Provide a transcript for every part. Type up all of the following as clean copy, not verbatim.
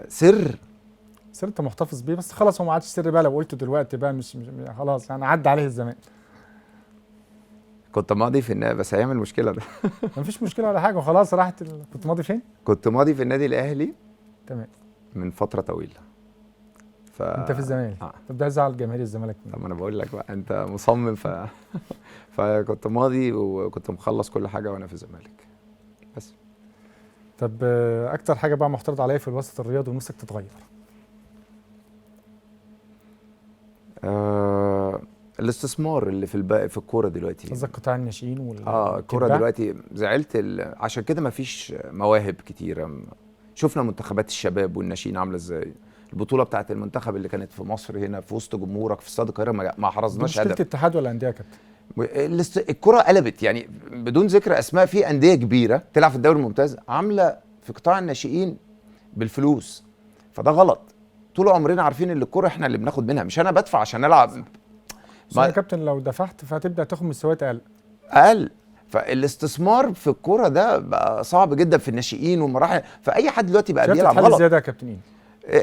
سر. سر انت محتفظ بيه، بس خلاص هو ما عادش سر بقى، لو قلته دلوقتي بقى مش خلاص يعني عدى عليه الزمان. كنت ماضي في النادي، بس هيعمل مشكلة ده. ما فيش مشكلة ولا حاجة وخلاص راحت. كنت ماضي فين؟ كنت ماضي في النادي الاهلي. تمام. من فترة طويلة. انت في الزمالك. طب ده زعل جماهير الزمالك. طب انا بقول لك بقى انت مصمم. فكنت ماضي وكنت مخلص كل حاجة وانا في الزمالك بس. طب اكتر حاجة بقى معترض عليها في الوسط الرياضي ونفسك تتغير؟ الاستثمار اللي في الكورة دلوقتي. قصدك قطاع الناشئين الكورة دلوقتي زعلت عشان كده ما فيش مواهب كتيرة. شفنا منتخبات الشباب والناشئين عامله ازاي، البطولة بتاعت المنتخب اللي كانت في مصر هنا في وسط جمهورك في استاد القاهرة ما حرزناش هدف. مشكلة الاتحاد ولا اندية يا كابتن؟ الكره قلبت يعني، بدون ذكر اسماء، في اندية كبيرة تلعب في الدوري الممتاز عامله في قطاع الناشئين بالفلوس، فده غلط. طول عمرنا عارفين ان الكره احنا اللي بناخد منها، مش انا بدفع عشان العب. بس يا كابتن لو دفعت فهتبدا تاخد مستويات اقل. فالاستثمار في الكورة ده بقى صعب جدا في الناشئين والمراحل، فاي حد دلوقتي بقى بيلعب غلط. ازاي ده يا كابتن؟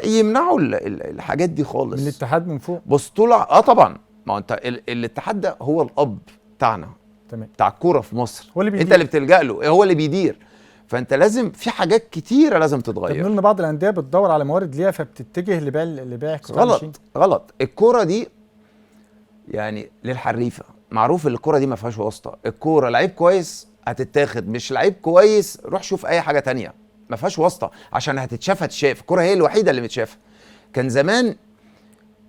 يمنعوا الحاجات دي خالص من الاتحاد من فوق. بص طلع طبعا، ما هو انت الاتحاد ده هو الاب بتاعنا، تمام، بتاع الكورة في مصر، هو اللي بيدير. انت اللي بتلجأ له، هو اللي بيدير. فانت لازم في حاجات كتيرة لازم تتغير. طب قلنا بعض الاندية بتدور على موارد ليها فبتتجه لبيع غلط غلط. الكورة دي يعني للحريفه، معروف ان الكورة دي ما فيهاش واسطه. الكورة لعيب كويس هتتاخد، مش لعيب كويس روح شوف اي حاجة تانية، ما فيهاش واسطه عشان هتتشاف. هتشاف الكورة هي الوحيدة اللي متشافه. كان زمان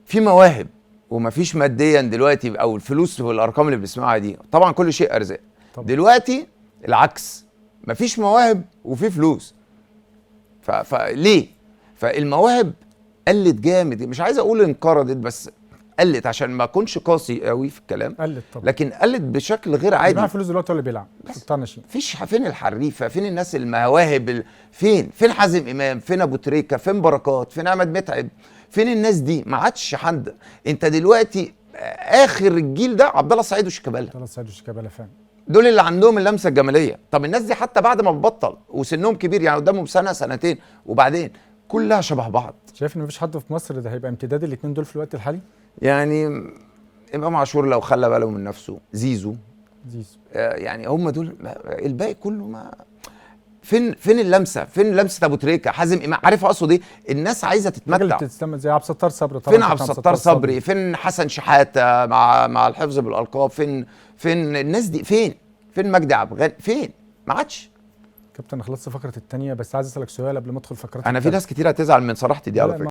في مواهب وما فيش ماديا دلوقتي، او الفلوس والارقام اللي بنسمعها دي، طبعا كل شيء ارزاق. دلوقتي العكس، ما فيش مواهب وفي فلوس. فليه؟ فالمواهب قلت جامد، مش عايز اقول انقرضت، بس قلت عشان ما اكونش قاسي قوي في الكلام. قلت طبعا، لكن قلت بشكل غير عادي. معاه فلوس دلوقتي اللي بيلعب فيش. فين الحريفه؟ فين الناس المواهب؟ فين حازم امام؟ فين ابو تريكه؟ فين بركات؟ فين عماد متعب؟ فين الناس دي؟ ما عادش حد. انت دلوقتي اخر الجيل ده عبد الله السعيد وشيكابالا. عبد الله السعيد وشيكابالا فعلا، دول اللي عندهم اللمسة الجمالية. طب الناس دي حتى بعد ما تبطل وسنهم كبير، يعني قدامهم سنة سنتين وبعدين كلها شبه بعض. شايف ان مفيش حد في مصر ده هيبقى امتداد الاثنين دول في الوقت الحالي؟ يعني امام عاشور لو خلى باله من نفسه، زيزو يعني هم دول، الباقي كله ما فين اللمسة؟ فين لمسه ابو تريكه؟ حازم امام، عارف اقصد ايه؟ الناس عايزه تتمتع. بتستمتع زي عبد الستار صبري طبعا. فين عبد الستار صبري؟ فين حسن شحاته مع الحفظ بالالقاب؟ فين الناس دي؟ فين مجدي عبد الغني؟ فين؟ ما عادش. كابتن خلصت فقره الثانية، بس عايز اسالك سؤال قبل ما ادخل فقرات. انا في ناس كتير هتزعل من صراحتي دي على فكرة.